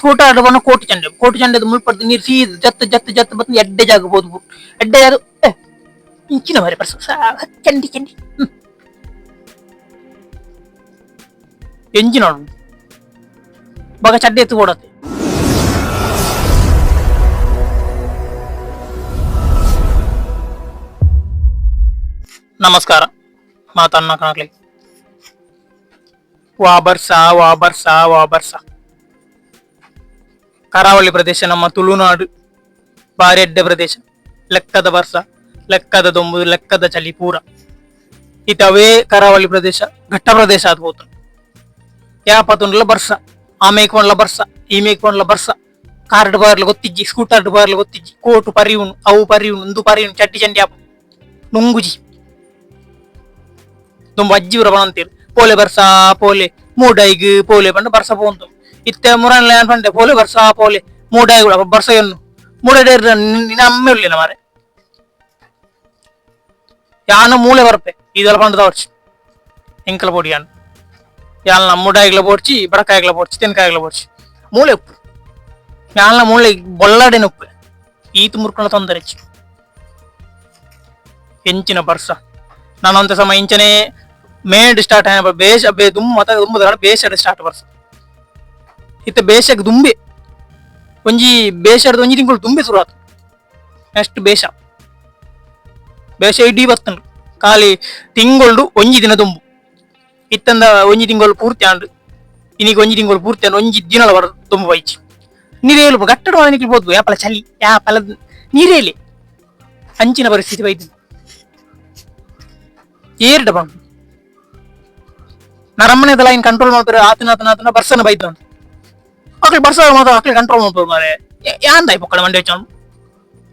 Scooter ಬಣ್ಣ ಕೋಟಿ ಚಂಡೆ ಕೋಟಿ ಚಂಡೆದ ಮುಳ್ಪಡ್ದು ನೀರು ಸೀದ್ ಜತ್ತ ಜತ್ತ ಜತ್ತ ಬತ್ತು ಎಡ್ಡೆ ಜಾಗ ಬೋದು ಎಡ್ಡೆ ಜಾಗ. ಏ, ಇಂಚಿನ ಮರೆ ಪರ್ಸ ಚಂಡಿ ಚಂಡಿ. ಎಂಜಿನ ಬಗ ಚಡ್ಡಿ ಎತ್ತು ಕೊಡತ್ತೆ. ನಮಸ್ಕಾರ ಮಾತನ್ನ ಕಾಣಲಿ. ವಾ ಬರ್ಸ, ವಾ ಬರ್ಸ, ವಾ ಬರ್ಸ. ಕರಾವಳಿ ಪ್ರದೇಶ ನಮ್ಮ ತುಳುನಾಡು ಬಾರಿ ಎಡ್ಡೆ ಪ್ರದೇಶ. ಲೆಕ್ಕದ ಬರ್ಸ, ಲೆಕ್ಕದ ದೊಂಬು, ಲೆಕ್ಕದ ಚಳಿ ಪೂರ. ಇತವೇ ಕರಾವಳಿ ಪ್ರದೇಶ ಘಟ್ಟ ಪ್ರದೇಶ ಅದು ಹೋತು. ಯಾಪ ತುಂಡ್ಲ ಬರ್ಸ, ಆ ಮೇಕೊಂಡ್ಲ ಬರ್ಸ, ಈ ಮೇಕೊಂಡ್ಲ ಬರ್ಸ. ಕಾರ್ಡ್ ಬಾರ್ಲ ಗೊತ್ತಿಜ್ಜಿ, ಸ್ಕೂಟರ್ ಬಾರ್ಲ ಗೊತ್ತಿಜ್ಜಿ. ಕೋಟು ಪರಿಯುನು, ಅವು ಪರಿಯುನು, ಇಂದು ಪರಿಯುನು. ಚಡ್ಡಿ ಚಂಡಿ ಆಪ ನುಂಗುಜಿ. ದುಂಬು ಅಜ್ಜಿ ಊರ ಪನಂತೀರು, ಪೋಲೆ ಬರ್ಸ ಪೋಲೆ ಮೂಡೈಗ್ ಪೋಲೆ ಪಂಡ ಬರ್ಸ ಪೋಂತು. ಇತ್ತೆ ಮುರನ್ಲೆ ಪಂಡೆ ಪೋಲೆ ಬರ್ಸ ಪೋಲೆ ಮೂಡಾಯಿ ಕೂಡ ಬರ್ಸ ಎನ್ನು ಮೂಡೈಡ್ ನಿನ್ನ ಅಮ್ಮೆ ಉಳ್ಳಿನ ಮಾರೆ. ಯಾನ ಮೂಲೆ ಬರ್ಪೆ ಇದೆಲ್ಲ ಪಂಡದ ವರ್ಷ ಎಂಕಲ ಪೊಡಿ ಯಾನ್ ಯಾಲ್ನ ಮೂಡಾಯಿಗ್ಲ ಪೋಡ್ಚಿ, ಬಡಕಾಯಿಗ್ಲ ಪೋಡ್ಚಿ, ತೆನ್ಕಾಯಿಗ್ಲ ಪೋಡ್ಚಿ. ಮೂಲೆ ಉಪ್ಪು ಯಾಲ್ನ ಮೂಲೆ ಬೊಲ್ಲಾಡೆನ ಉಪ್ಪು. ಈತು ಮುರ್ಕೊಂಡ ತೊಂದರೆ ಹೆಚ್ಚು ಎಂಚಿನ ಬರ್ಸ. ನಾನಂತ ಸಮಯ ಇಂಚನೆ ಮೇಡ್ ಸ್ಟಾರ್ಟ್ ಆಯ ಬೇಷ ಬೇ ದುಮ್ಮು ಮತ ದುಮ್ಮು ಬೇಷಡ್ ಸ್ಟಾರ್ಟ್ ಬರ್ಸ. ಇತ್ತ ಬೇಷಕ್ ದುಂಬೆ ಒಂಜಿ ಬೇಷಡ್ದು ಒಂಜಿ ತಿಂಗಳು ದುಂಬೆ ಶುರು ಆತು. ನೆಕ್ಸ್ಟ್ ಬೇಷ ಬೇಷ ಇಡೀ ಬತ್ತಂಡು ಖಾಲಿ ತಿಂಗೊಳ್ಡು ಒಂಜಿ ದಿನ ದುಂಬು ಇತ್ತಂದ. ಒಂಜಿ ತಿಂಗಳು ಪೂರ್ತಿ ಆಂಡು, ಇನ್ನೀಗ ಒಂಜಿ ತಿಂಗಳು ಪೂರ್ತಿ ಆಂಡು, ಒಂಜಿ ದಿನಲ ಬರ ದುಂಬು ಬೈಚಿ. ನೀರೇಲು ಗಟ್ಟಡ ನಿಕ್ಲಿ ಬೋದು. ಯಾಪಲ ಚಲಿ, ಯಾಪಲ ನೀರೇಲಿ. ಅಂಚಿನ ಪರಿಸ್ಥಿತಿ ಬೈದು ಏರ್ಡ ಬಂದು ನರಮನೆದ ಲೈನ್ ಕಂಟ್ರೋಲ್ ಮಾಡ್ತಾರೆ. ಆತನ ಆತನ ಆತನ ಬರ್ಸನ ಬೈದ ಅಕ್ಲಿ ಬರ್ಸ ಮಾತ್ರ ಅಕ್ಲಿ ಕಂಟ್ರೋಲ್ ಮಾಡ್ತಾರೆ ಮಾರೆ. ಯಾಂದಾಯ್ ಪೊಕ್ಕಳ ಮಂಡೆ ಹೆಚ್ಚು.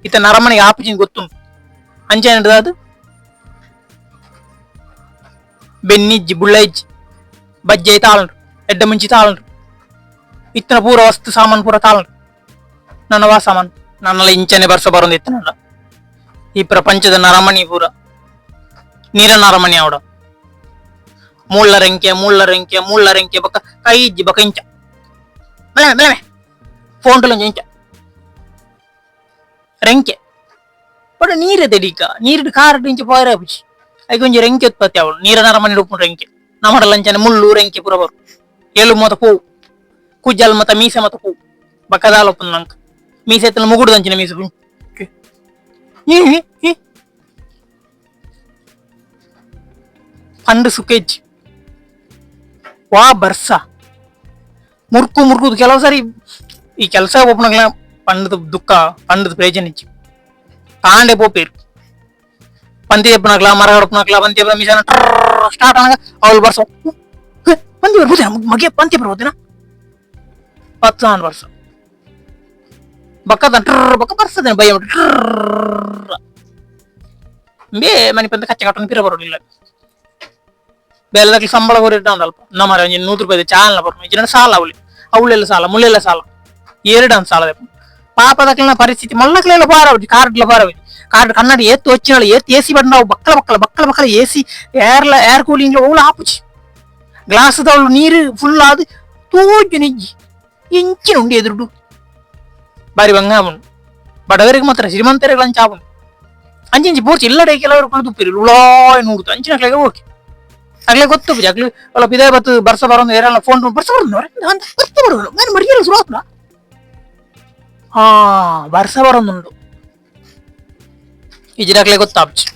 ಇತ್ತ ನರಮನೆಗೆ ಆಪುಜಿನ ಗೊತ್ತುಂಟು. ಅಂಚೆ ಅದು ಬೆನ್ನಿಜ್ಜಿ, ಬುಳ್ಳ ಇಜ್ಜಿ, ಬಜ್ಜೆ ತಾಳಂಡ್ರು, ಎಡ್ಡ ಮುಂಚಿ ತಾಳಂಡ್ರು. ಇತ್ತನ ಪೂರ ವಸ್ತು ಸಾಮಾನು ಪೂರ ತಾಳಂಡ್ರು. ನನ್ನ ವಾ ಸಾಮಾನು ನನ್ನೆಲ್ಲ ಇಂಚನೆ ಬರ್ಸ ಬರೋದು ಇತ್ತನಲ್ಲ. ಈ ಪ್ರಪಂಚದ ನರಮಣಿ ಪೂರ ನೀರ ನರಮಣಿ ಅವಡ. ಮುಳ್ಳ ರೆಂಕೆ, ಮುಳ್ಳ ರೆಂಕೆ, ಮುಳ್ಳ ರೆಂಕೆ. ಬೊಕ್ಕ ಕೈ ಇಜ್ಜಿ. ಬೊಕ್ಕ ಇಂಚ ಬೆಳೆ ಬೆಳೆ ಫೋನ್ ಇಂಚ ರೆಂಕೆ. ಬಟ್ ನೀರೇ ತೆಡಿಕ ನೀರು ಕಾರ್ ಇಂಚ ಪೋಯರೆ ಆಪುಜಿ. ಐಕ್ ಒಂಜಿ ರೆಂಕೆ ಉತ್ಪತ್ತಿ ಅವಳು. ನೀರ ನರಮನಿ ಉಪ್ಪುಂಡು ರೆಂಕೆ. ನಮಡ ಲಂಚನೆ ಮುಳ್ಳು ರೆಂಕೆ ಪೂರ ಬರು. ಏಳು ಮೊತ ಪೋವು, ಕುಜ್ಜಲ್ ಮತ ಮೀಸೆ ಮತ ಪೋವು. ಬಕ್ಕದಾಲ ಉಪ್ಪುಂಡು ನಂಕ್ ಮೀಸೆ ಎತ್ತನ ಮುಗುಡು ಅಂಚಿನ ಮೀಸೆ. ಪಂಡು ಸುಖ. ವಾ ಬರ್ಸ ಮುರ್ಕು ಮುರ್ಕುದು. ಕೆಲವು ಸಾರಿ ಈ ಕೆಲಸ ಒಪ್ಪನಗ್ಲ ಪಂಡದ ದುಃಖ, ಪಂಡದ ಪ್ರಯೋಜನ ಇಜ್ಜಿ. ಕಾಂಡೆ ಪೋಪೇರು ಪಂತಿ ಎಪ್ಪನಕ್ಲ, ಮರ ಹೊಡಪನಕ್ಲ. ಪಂತಿ ಎಪ್ಪನ ಮಿಷನ್ ಸ್ಟಾರ್ಟ್ ಆನಾಗ ಅವಳು ಬರ್ಸ ಪಂತಿ ಬರ್ಬೋದೇನ ಮಗೆ? ಪಂತಿ ಬರ್ಬೋದೇನ? 10 ವರ್ಷ ಬಕ್ಕದ ಟ್ರರ್ ಬಕ್ಕ ಬರ್ಸದೆ ಭಯ ಟ್ರರ್ ಬೇ ಮನಿ ಪಂತ ಕಚ್ಚೆ ಕಟ್ಟೊಂದು ಪಿರ ಬರೋದಿಲ್ಲ. ಬೇಲೆದಕ್ಲು ಸಂಬಳ ಕೊರಿಟ್ಟ ಅಲ್ಪ ನಮ್ಮ ಒಂಜಿ 100 ರೂಪಾಯಿ ಚಾಲನ ಬರೋಣ. ಇಜ್ಜಿನ ಸಾಲ ಅವಳಿ ಅವಳೆಲ್ಲ ಸಾಲ, ಮುಳ್ಳೆಲ್ಲ ಸಾಲ, ಎರಡು ಸಾಲ. ಪಾಪದಕ್ಲಿನ ಪರಿಸ್ಥಿತಿ ಮಲ್ಲಕ್ಲೆಲ್ಲ ಬಾರವಜಿ ಕಾರ್ಡ್ಲ ಬಾರವಜಿ. ಕಾರ್ಡ್ ಕನ್ನಡಿ ಏತ್ತು వచ్చినాಳು ಏತ್ ಏಸಿ ಬಡ್ ನಾವು ಬಕ್ಕಲ ಬಕ್ಕಲ ಬಕ್ಕಲ ಬಕ್ಕಲ ಏಸಿ ಏರ್ಲ ಏರ್ ಕೂಲಿಂಗ್ ಓಲ ಆಪುಜಿ. ಗ್ಲಾಸ್ ದವಳು ನೀರು ಫುಲ್ ಆದ್ ತೋಜು ನಿಜ್ಜಿ. ಎಂಚಿನ ಉಂಡು ಎದುರುಡು ಬಾರಿ ಬಂಗ ಆಪುಂಡು ಬಡವರಿಗೆ ಮಾತ್ರ. ಶ್ರೀಮಂತರಿಗೆ ಲಂಚ ಆಪುಂಡು. ಅಂಚಿಂಚಿ ಪೋರ್ಚಿ ಇಲ್ಲಡೆ ಕೆಲವರು ಕುಳಿತು ಉಪ್ಪಿರು ಉಳಾಯ್ ನೂಡುದು. ಅಂಚಿನ ಓಕೆ, ಅಗ್ಲೆ ಗೊತ್ತು ಅಗ್ಲಿ ಅಲ್ಲ. ಪಿದಾಯ್ ಬತ್ತು ಬರ್ಸ ಬರೋದು ಏರಲ್ಲ. ಫೋನ್ ಬರ್ಸ ಬರೋದು ಬರ್ತ ಬರೋದು ನಾನು ಮರಿಯಲ್ಲ ಶುರು ಆತ್ನ. ಹಾ, ಬರ್ಸ ಬರೋದುಂಡು ಇಜಿರಾಗ್ಲೆ ಗೊತ್ತಾಪ್ಚಿ.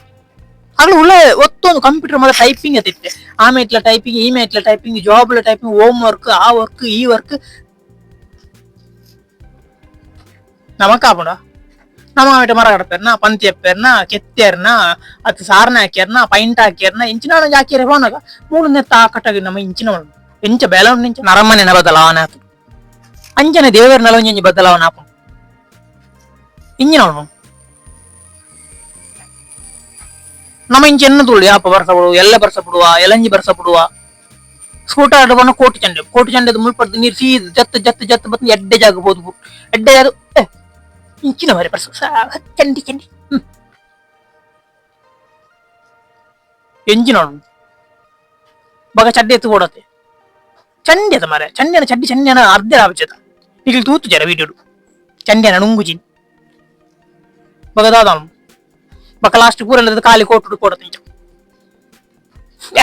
ಆಗ್ಲೂ ಉಳ್ಳೆ ಒತ್ತೊಂದು ಕಂಪ್ಯೂಟರ್ ಮೊದಲ ಟೈಪಿಂಗ್ ಅತ್ತಿತ್ತೆ. ಆಮೇಟ್ಲ ಟೈಪಿಂಗ್, ಈ ಮೇಟ್ಲ ಟೈಪಿಂಗ್, ಜಾಬ್ಲ typing, home work, ಆ ವರ್ಕ್, ಈ ವರ್ಕ್. ನಮಕ್ ಆಪುಂಡ? ನಮ್ಮ ಆಮೇಟ ಮರ ಕಡಪೇರ್ನ, ಪಂತಿ ಎಪ್ಪೇರ್ನ, ಕೆತ್ತೇರ್ನ, ಅತ್ ಸಾರ್ನ ಹಾಕ್ಯಾರ್ನ, ಪೈಂಟ್ ಹಾಕ್ಯಾರ್ನ, ಇಂಚಿನ ಹಾಕ್ಯಾರ ಹೋನಾಗ ಮೂಲು ನೆತ್ತ ಕಟ್ಟಾಗಿ ನಮ್ಮ ಇಂಚಿನ ಎಂಚ ಬೇಲ ಇಂಚ ನರಮನೆ ಬದಲಾವಣೆ ಆತು. ಅಂಚನೆ ದೇವರ ನೆಲ ಬದಲಾವಣೆ ಆಪುಂಡು. ಇಂಜಿನ ನಮ್ಮ ಇಂಚ ಎನ್ನ ತುಳು ಯಾಪ ಬರ್ಸ ಬಿಡುವ, ಎಲ್ಲ ಬರ್ಸ ಬಿಡುವ, ಎಲಂಜಿ ಬರ್ಸ ಬಿಡುವ. ಸ್ಕೂಟರ್ ಬಣ್ಣ ಕೋಟಿ ಚಂಡೆ ಕೋಟಿ ಚಂಡೆದ ಮುಳ್ಪಡ್ದು ನೀರು ಸೀದ್ ಜತ್ತ ಜತ್ತ ಜತ್ತ ಬತ್ತು ಎಡ್ಡೆ ಜಾಗ ಬೋದು ಎಡ್ಡೆ ಜಾಗ. ಏ, ಇಂಚಿನ ಮರೆ ಬರ್ಸ ಚಂಡಿ ಚಂಡಿ. ಎಂಜಿನ ಬಗ ಚಡ್ಡಿ ಎತ್ತು ಕೊಡತ್ತೆ. ಚಂಡಿ ಅದ ಮಾರೆ. ಚಂಡಿನ ಚಡ್ಡಿ ಚಂಡಿನ ಅರ್ಧ ಆಪಚದ. ನಿಕ್ಲು ತೂತು ಜರ ವೀಡಿಯೋಡು ಚಂಡ್ಯನ ನುಂಗುಜಿನ್ ಬಗದಾದ ಬಕ ಲಾಸ್ಟ್ ಪೂರ ಖಾಲಿ ಕೋಟು ಕೊಡತಿಂಚ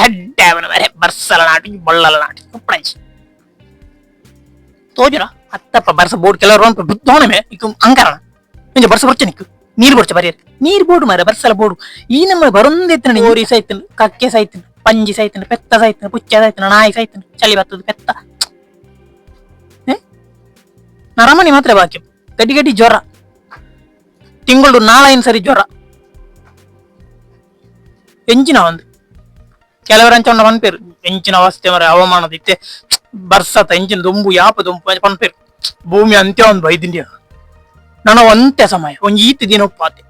ಎಡ್ಡೆ ಮರೆ ಬರ್ಸಲ ನಾಟಿ ಬಳ್ಳಲ ನಾಟಿ ಉಪ್ಪಣಂಚಿ ತೋಜುರ ಅತ್ತಪ್ಪ ಬರ್ಸ ಬೋರ್ಡ್ ಕೆಲವರು ಬುದ್ಧೋಣಮೆ ಇಕ್ಕು ಅಂಕರಣ ಇಂಜ ಬರ್ಸ ಬರ್ಚ ನಿಕ್ಕು ನೀರು ಬರ್ಚ ಬರಿಯರ್ ನೀರು ಬೋರ್ಡು ಮಾರ ಬರ್ಸಲ ಬೋರ್ಡು ಈ ನಮ್ಮ ಬರೊಂದೆತ್ತನ ಓರಿ ಸೈತನು ಕಕ್ಕೆ ಸೈತನು ಪಂಜಿ ಸೈತನು ಪೆತ್ತ ಸೈತನು ಪುಚ್ಚ ಸೈತನು ನಾಯಿ ಸೈತನು ಚಳಿ ಬರ್ತದೆ ಪೆತ್ತ ನರಮಣಿ ಮಾತ್ರ ಬಾಕಿ ಗಡ್ಡಿ ಗಡ್ಡಿ ಜ್ವರ ತಿಂಗಳು ನಾಳೈನ್ ಸರಿ ಜ್ವರ ಎಂಚಿನ ಒಂದು ಕೆಲವರಂಚ ಉಂಡ ಪನ್ಪೇರು ಎಂಚಿನ ಅವಸ್ಥೆ ಮರ ಅವಮಾನದ ಇತ್ತೆ ಬರ್ಸತ ಎಂಚಿನ ದೊಂಬು ಯಾಪ ದೊಂಬು ಪನ್ಪೇರು ಭೂಮಿ ಅಂತ್ಯ ಒಂದು ಬೈದಿಂಡಿಯ ನನ್ನ ಒಂತೆ ಸಮಯ ಒಂಜಿ ಈತ್ ದಿನ ಉಪ್ಪಾತೆ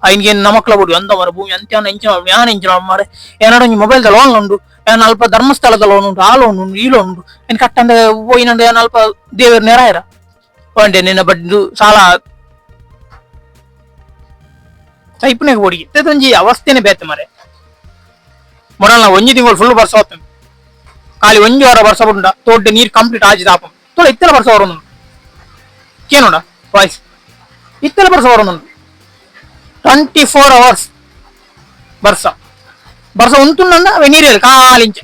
ಐನ್ಗೆ ನಮಕ್ಲ ಬಿಡು ಅಂದ ಮರ ಭೂಮಿ ಅಂತ್ಯ ಎಂಚಿನ ಯಾನ್ ಎಂಚಿನ ಮಾರೆ ಏನಾರು ಒಂಜಿ ಮೊಬೈಲ್ದ ಲೋನ್ ಉಂಡು ಏನ್ ಅಲ್ಪ ಧರ್ಮಸ್ಥಳದ ಲೋನ್ ಉಂಟು ಆ ಲೋನ್ ಉಂಟು ಈ ಲೋನ್ ಉಂಟು ಏನ್ ಕಟ್ಟಂದ ಪೋಯಿನಂಡ ಏನ್ ಅಲ್ಪ ದೇವರು ನೆರಾಯರ ಒಂಡೆ ನಿನ್ನ ಬಡ್ಡು ಸಾಲ ಸೈಪುನೆಗೆ ಬೋಡಿಗೆ ಒಂಜಿ ಅವಸ್ಥೆನೆ ಬೇತೆ ಮರೆ ಮೊಡಲ್ನ ಒಂಜಿ ತಿಂಗಳು ಫುಲ್ ಬರ್ಸ ಹೋಗ್ತದೆ ಖಾಲಿ ಒಂಜಿ ವಾರ ಬರ್ಸ ಬುಂಡ ತೋಡ್ಡೆ ನೀರು ಕಂಪ್ಲೀಟ್ ಆಜಿದ ಆಪಂ ತೋಳ ಇತ್ತೆಲ ಬರ್ಸ ಬರೋನು ಕೇನೋಡ ವಾಯ್ಸ್ ಇತ್ತೆಲ ಬರ್ಸ ಬರೋನು 24 ಅವರ್ಸ್ ಬರ್ಸ ಬರ್ಸ ಉಂಟುಂಡ ಅವೆ ನೀರು ಕಾಲಿಂಚ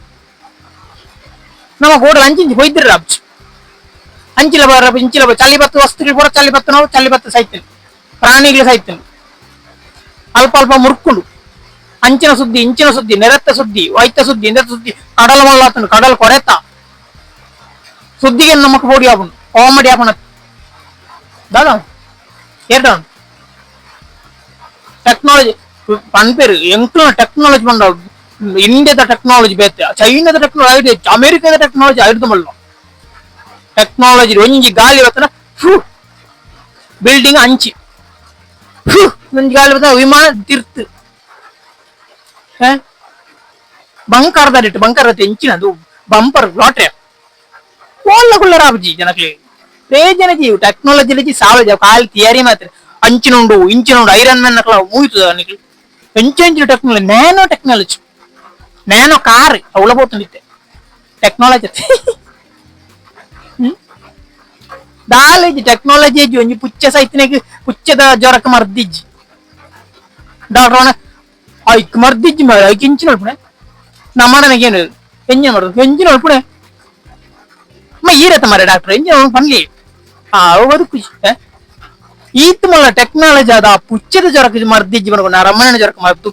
ನಮ್ಮ ಗೋಡಲ್ ಅಂಚಿಂಚಿ ಪೊಯ್ದಿರ ಅಬ್ಚು ಅಂಚಿಲ ಬರ ಇಂಚಿಲ ಬರ ಚಳಿ ಬತ್ತು ವಸ್ತುಗಳು ಪೂರ ಚಳಿ ಬತ್ತು ನಾವು ಚಳಿ ಬತ್ತು ಸೈತೇನೆ ಪ್ರಾಣಿಗಳು ಸೈತೇನೆ ಅಲ್ಪ ಅಲ್ಪ ಮುರ್ಕುಂಡು ಅಂಚಿನ ಸುದ್ದಿ ಇಂಚಿನ ಸುದ್ದಿ ನೆರೆತ್ತ ಸುದ್ದಿ ವೈತ ಸುದ್ದಿ ನೆರೆತ್ತ ಸುದ್ದಿ ಕಡಲ ಮಲ್ಲಾತನು ಕಡಲ್ ಕೊರೆತ ಸುದ್ದಿಗೆ ನಮಕ್ ಬೋಡಿ ಆಪುಂಡು ಕಾಮಿಡಿ ಆಪುಣ ದಾದಾ ಏರ್ಡ ಟೆಕ್ನಾಲಜಿ ಪನ್ಪೇರು ಎಂಕ್ಲ ಟೆಕ್ನಾಲಜಿ ಪಂಡ ಇಂಡಿಯಾದ ಟೆಕ್ನಾಲಜಿ ಬೇತೆ ಚೈನಾದ ಟೆಕ್ನಾಲಜಿ ಅಮೆರಿಕದ ಟೆಕ್ನಾಲಜಿ ಐಡ್ದು ಮಲ್ಲ ಟೆಕ್ನಾಲಜಿ ಒಂಜಿ ಗಾಲಿ ಬತ್ತನ ಬಿಲ್ಡಿಂಗ್ ಅಂಚಿ ಒಂಜಿ ಗಾಲಿ ಬತ್ತನ ವಿಮಾನ ತಿರ್ತು ಬಂಕರ್ ದಾರಿಟ್ಟು ಬಂಕರ್ ಎಂಚಿನ ಅದು ಬಂಪರ್ ಲಾಟ್ರಿ ಓಲ್ಲ ಕುಲ್ಲ ರಾಬಜಿ ಜನಕ್ಲೆ ಪ್ರಯೋಜನ ಜೀವ ಟೆಕ್ನಾಲಜಿ ಸಾವ ಖಾಲಿ ಥಿಯರಿ ಮಾತ್ರ ಅಂಚಿನ ಉಂಡು ಇಂಚಿನ ಉಂಡು ಐರನ್ ಮ್ಯಾನ್ ನಕಲ ಮೂಯ್ತದ ನಿಕ್ಲು ಎಂಚ technology nano technology nano car ಅವಳ ಪೋತುಂಡಿತ್ತೆ ಟೆಕ್ನಾಲಜಿ ದಾಲೇಜಿ ಟೆಕ್ನಾಲಜಿ ಒಂಜಿ ಪುಚ್ಚ ಸೈತನೆಗ್ ಪುಚ್ಚದ ಜ್ವರಕ್ಕೆ ಮರ್ದಿಜ್ಜಿ ಡಾಕ್ಟರ್ ಐಕ್ ಮರ್ದಿಜ್ಜಿ ಮಾರ ಐಕ್ ಇಂಚಿನ ಅಲ್ಪುಣೆ ನಮ್ಮಣ್ಣನಿಗೇನು ಎಂಜಿನ ಮಾಡೋದು ಎಂಜಿನ ಅಲ್ಪುಣೆ ಅಮ್ಮ ಈರತ್ತ ಮಾರೆ ಡಾಕ್ಟರ್ ಎಂಜಿನ ಪನ್ಲಿ ಆ ಅವು ಬದುಕು ಈತ್ ಮಲ್ಲ ಟೆಕ್ನಾಲಜಿ ಅದ ಆ ಪುಚ್ಚದ ಜ್ವರಕ್ಕೆ ಮರ್ದಿಜ್ಜಿ ಬನ್ಕೊಂಡು ರಮಣನ ಜ್ವರಕ್ಕೆ ಮರ್ದು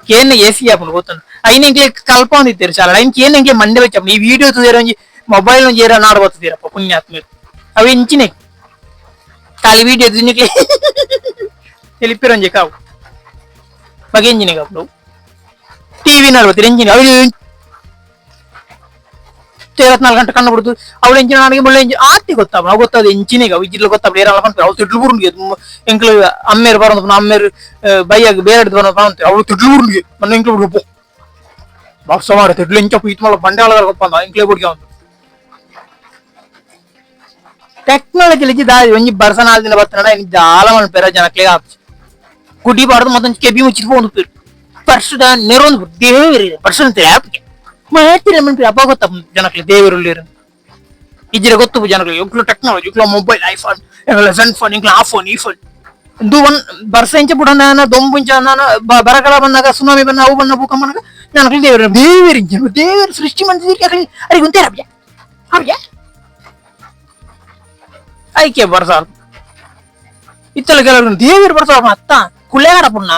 ಕೇನ ಎ ಸಿ ಆಪುಂಡು ಗೊತ್ತುಂಡು ಐನ ಎಂಕ್ಲೆ ಕಲ್ಪ ಒಂದಿತ್ತೀರು ಚಾಲ ಐನ್ ಕೇನ ಎಂಕ್ಲೆ ಮಂಡೆ ಬೆಚ್ಚ ಈ ವಿಡಿಯೋ ತೂದೇರ ಒಂಜಿ ಮೊಬೈಲ್ ಒಂಜಿ ಏರ ನಾಡ್ ಬರ್ತದಿರಪ್ಪ ಪುಣ್ಯಾತ್ಮೇರು ಅವು ಎಂಚಿನೆ ಖಾಲಿ ವಿಡಿಯೋ ತೂನಿಕ್ಲೆ తెలిపిరంಜಿ ಕಾವು ಬಗೆ ಎಂಜಿನ ಕಾಪುಂಡು ಟಿವಿ ನಲ್ವತ್ತು ಎಂಜಿನ ಅವು 24 ಗಂಟೆ ಕಣ್ಣು ಬಿಡ್ತು ಅವಳು ಎಂಜಿನ ನನಗೆ ಮುಳ್ಳು ಎಂಜಿನ ಆತಿ ಗೊತ್ತಾವ ಅವು ಗೊತ್ತಾದ ಎಂಚಿನಿಗೆ ಅವು ಇಜಿಲ್ಲ ಗೊತ್ತಾವ ಏರಲ್ಲ ಪನ್ಪೇರು ಅವಳು ತಿಡ್ಲು ಬುರುಂಡಿಗೆ ಎಂಕ್ಲು ಅಮ್ಮೇರು ಬರೋದು ಅಮ್ಮೇರು ಬೈಯಾಗ ಬೇರೆ ಬರೋದು ಪಂತೆ ಅವಳು ತಿಡ್ಲು ಬುರುಂಡಿಗೆ ನನ್ನ ಎಂಕ್ಲು ಬಿಡು ಪೋ ಬಾಕ್ಸ ಮಾಡ ತಿಡ್ಲು ಎಂಚ ಈತ್ ಮಲ್ಲ ಬಂಡೆ ಗೊತ್ತಂದ ಎಂಕ್ಲೆ ಬುಡ್ಗೆ ಅವನು ಟೆಕ್ನಾಲಜಿ ಲಿಜ್ಜಿ ದಾರಿ ಒಂಜಿ ಬರ್ಸ ನಾಲ್ ದಿನ ಬರ್ತನ ಇನ್ನು ಜಾಲ ಮನ್ಪೇರ ಜನಕ್ಲೆ ಆಪ್ಚಿ ಗುಡಿ ಬಾರ್ದು ಮತ್ತೊಂದು ಕೆಬಿ ಮುಚ್ಚಿದ್ ಪೋಂದು ಪೇರು ಪರ್ಸುದ ನೆರೊಂದು ದೇವರು ಪರ್ಸು ಆಪ್ಗೆ ಮಾತಿರ ಮನ್ಪೇರು ಅಪ್ಪ ಗೊತ್ತ ಜನಕ್ಲೆ ದೇವರು ಇಜ್ಜಿರ ಗೊತ್ತು ಜನಕ್ಲೆ ಎಂಕ್ಲು ಟೆಕ್ನಾಲಜಿ ಇಂಕ್ಲು ಮೊಬೈಲ್ ಐಫೋನ್ ಎಂಕ್ಲ ಸೆನ್ ಫೋನ್ ಇಂಕ್ಲ ಆ ಫೋನ್ ಈ ಫೋನ್ ದು ಒನ್ ಬರ್ಸ ಇಂಚ ಬುಡನ ದೊಂಬುಂಚ ಬರಗಾಲ ಬಂದಾಗ ಸುನಾಮಿ ಬಂದ ಅವು ಬಂದ ಭೂಕಂಪ ಬಂದಾಗ ಜನಕ್ಲೆ ದೇವರು ದೇವರು ಇಂಚಿನ ದೇವರು ಸೃಷ್ಟಿ ಮಂದಿರ ಅರೆ ಗುಂತೇರ ಅಬ್ಜ ಅಬ್ಜ ಐಕೆ ಬರ್ಸ ಇತ್ತಲ ಕೆಲವರು ದೇವರು ಬರ್ಸ ಅತ್ತ ಕುಲೆಗಾರ ಪುಣ್ಣ